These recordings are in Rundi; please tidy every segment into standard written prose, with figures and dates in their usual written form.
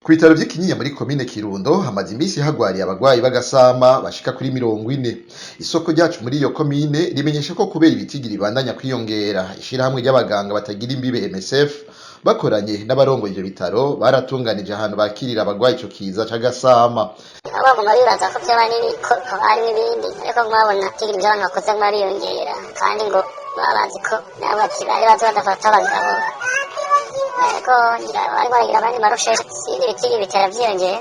Ku bitaro vy'ikinyinya muri komine Kirundo hamaze iminsi hagwariye abagwayi b'agasama bashika kuri 40. Isoko ryacu muri iyo komine rimenyesha ko kubera ibitigiri bibandanya kwiyongera, ishirahamwe ry'abaganga batagira imbibe MSF bakoranye n'abarongoye ivyo bitaro baratunganije ahantu bakirira abagwayi ico kiza c'agasama. Baguma bibaza ko vyoba n'ibiko harimo ibindi, ariko mwabona ibitigiri vy'abantu bakuze biyongera, kandi ngo baba bazi ko nabo bari bazi badafata abagabo, ariko ngira bari baragira abandi marusheshe sindi ibitigi bitera vyiyongera.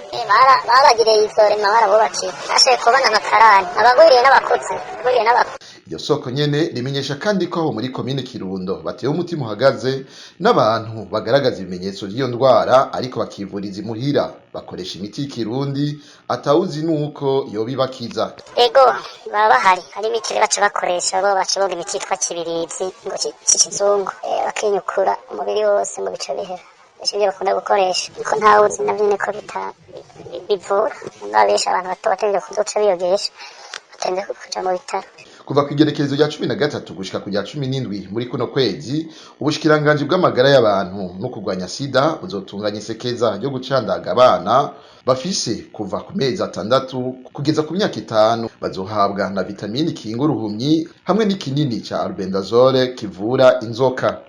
Baragiriye isorema, barabubakiye, bashoboye kubona nka karani abagwiriye n'abakuze, abagwiriye n'abakuze. Iryo soko nyene rimenyesha kandi ko aho muri komine Kirundo batewe umutima uhagaze n'abantu bagaragaza ibimenyetso vy'iyo ndwara ariko bakivuriza imuhira bakoresha imiti y'ikirundi atawuzi nuko yoba ibakiza. Ego, baba bahari, hari imiti rero baca bakoresha, bo baca boga imiti yitwa kibirizi ngo c'ikizungu, bakinyukura umubiri wose ngo bica bihera. Ivyo nivyo bakunda gukoresha, ko ntawuzi navyo nyene ko bivura. Mugabo benshi abantu bato bategerezwa kuzoca biyogesha batarinze kuja mu bitaro. Kuva kw'igerekerezo rya 13 gushika ku rya 17 muri kuno kwezi, ubushikiranganji bw'amagara y'abantu no kurwanya sida buzotunganya isekeza ryo gucandaga abana bafise kuva ku mezi 6 kugeza ku myaka 5. Bazohabwa na vitamini ikinga uruhumyi hamwe n'ikinini ca albendazole kivura inzoka.